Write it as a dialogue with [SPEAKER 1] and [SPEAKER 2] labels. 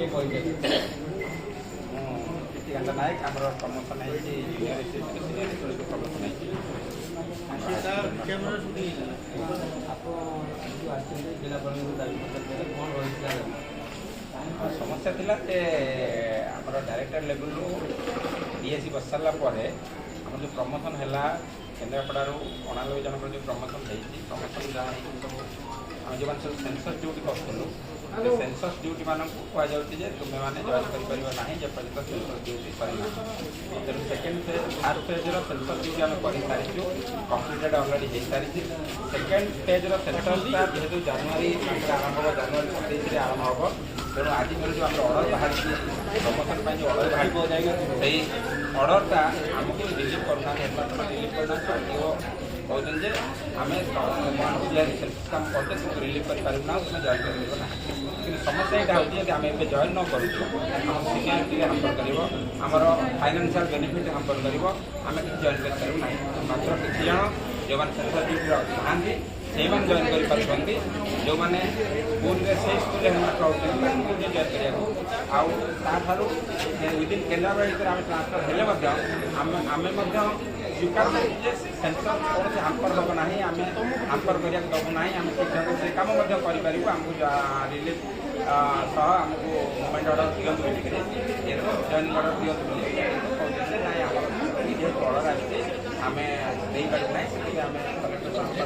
[SPEAKER 1] ଟିକେ କହିବେ?
[SPEAKER 2] ମୁଁ କୀର୍ତ୍ତିକାନ୍ତ ନାୟକ। ଆମର ପ୍ରମୋସନ୍ ହେଇଛି, ଜୁନିୟର ଏସିଏସ୍ରୁ ସିନିୟର ଏସିଏସ୍କୁ ପ୍ରମୋସନ୍ ହେଇଛି।
[SPEAKER 1] ଆପଣ ଯେଉଁ ଆସିଛନ୍ତି, ଜିଲ୍ଲାପାଳଙ୍କୁ ଦାବିପତ୍ର ଦେଲେ, କ'ଣ ରହିଥିଲା ଦାବି?
[SPEAKER 2] ସମସ୍ୟା ଥିଲା ଯେ ଆମର ଡାଇରେକ୍ଟର ଲେଭେଲରୁ ଡିଏସି ବସିସାରିଲା ପରେ ଆମର ଯେଉଁ ପ୍ରମୋସନ୍ ହେଲା, କେନ୍ଦ୍ରାପଡ଼ାରୁ 89 ଜଣଙ୍କର ଯେଉଁ ପ୍ରମୋସନ୍ ହେଇଛି, ପ୍ରମୋସନ୍ ଯାହା ହେଇଛି ସବୁ ଆମେ ଯେଉଁମାନେ ସବୁ ସେନ୍ସସ୍ ଡ୍ୟୁଟି କରୁଥିଲୁ, ସେ ସେନ୍ସସ୍ ଡ୍ୟୁଟି ମାନଙ୍କୁ କୁହାଯାଉଛି ଯେ ତୁମେମାନେ ଜଏନ୍ କରିପାରିବ ନାହିଁ ଯେପର୍ଯ୍ୟନ୍ତ ସେନ୍ସସ୍ ଡ୍ୟୁଟି ସରିନାହିଁ। ତେଣୁ ସେକେଣ୍ଡ ଫେଜ୍, ଥାର୍ଡ଼ ଫେଜ୍ର ସେନ୍ସସ୍ ଡ୍ୟୁଟି ଆମେ କରିସାରିଛୁ, କମ୍ପ୍ଲିଟେଡ଼ ଅଲରେଡ଼ି ହେଇସାରିଛି। ସେକେଣ୍ଡ ଫେଜ୍ର ସେନ୍ସସ୍ଟା ଯେହେତୁ ଜାନୁଆରୀ ମାସରେ ଆରମ୍ଭ ହେବ, ଜାନୁଆରୀ 27ରେ ଆରମ୍ଭ ହେବ, ତେଣୁ ଆଜିଠାରୁ ଯେଉଁ ଆମର ଅର୍ଡ଼ର ବାହାରିଛି, ପ୍ରମୋସନ୍ ପାଇଁ ଯେଉଁ ଅର୍ଡ଼ର ବାହାରିଛି, ସେଇ ଅର୍ଡ଼ରଟା ଆମକୁ ରିଲିଭ୍ କରୁନାହାନ୍ତି, ହେଡ଼ମାଷ୍ଟର ରିଲିଭ୍ କରୁନାହାନ୍ତି। ଡିଓ କହୁଛନ୍ତି ଯେ ଆମେ ତୁମମାନଙ୍କୁ ଯେହେତୁ ସେନ୍ସସ୍ କାମ କରୁଛେ, ତୁମକୁ ରିଲିଭ୍ କରିପାରିବୁ ନା, ତୁମେ ଜଏନ୍ କରିପାରିବ ନାହିଁ। କିନ୍ତୁ ସମସ୍ୟା ଏଇଟା ହେଉଛି, ଯଦି ଆମେ ଏବେ ଜଏନ୍ ନ କରୁଛୁ, ଆମ ସିନିୟରିଟିରେ ହାମ୍ପର କରିବ, ଆମର ଫାଇନାନ୍ସିଆଲ ବେନିଫିଟ୍ ହାମ୍ପର କରିବ, ଆମେ କିଛି ଜଏନ୍ କରିପାରିବୁ ନାହିଁ। ମାତ୍ର କିଛି ଜଣ ଯେଉଁମାନେ ସେନ୍ସସ୍ ଡ୍ୟୁଟିରେ ନାହାନ୍ତି, ସେଇମାନେ ଜଏନ୍ କରିପାରୁଛନ୍ତି। ଯେଉଁମାନେ ସ୍କୁଲରେ, ସେଇ ସ୍କୁଲରେ ହେଡ଼ମାଷ୍ଟର ହେଉଛନ୍ତି, ତାଙ୍କୁ କହୁଛନ୍ତି ଜଏନ୍ କରିବାକୁ। ଆଉ ତାଠାରୁ ୱିଦିନ୍ କେନ୍ଦ୍ରାପଡ଼ା ଭିତରେ ଆମେ ଟ୍ରାନ୍ସଫର୍ ହେଲେ ମଧ୍ୟ ଆମେ ମଧ୍ୟ ସ୍ୱୀକାର କରୁଛୁ ଯେ ସେନ୍ସସ୍ କୌଣସି ହାମ୍ପର ହେବ ନାହିଁ, ଆମେ ହାମ୍ପର କରିବାକୁ ଦେବୁ ନାହିଁ, ଆମେ ଠିକ୍ ଢଙ୍ଗରେ ସେ କାମ ମଧ୍ୟ କରିପାରିବୁ, ଆମକୁ ରିଲିଫ୍ ସହ ଆମକୁ ମୁଭମେଣ୍ଟ ଅର୍ଡ଼ର ଦିଅନ୍ତୁ ବୋଲିକରି, ଜଏନିଂ ଅର୍ଡ଼ର ଦିଅନ୍ତୁ ବୋଲି। କିନ୍ତୁ କହୁଛନ୍ତି ଯେ ନାଇଁ, ଆମର ଯେହେତୁ ଅର୍ଡ଼ର ଆସିଛି, ଆମେ ଦେଇପାରିବୁ ନାହିଁ। ସେଥିପାଇଁ ଆମେ କଲେକ୍ଟର ସାର୍ଙ୍କ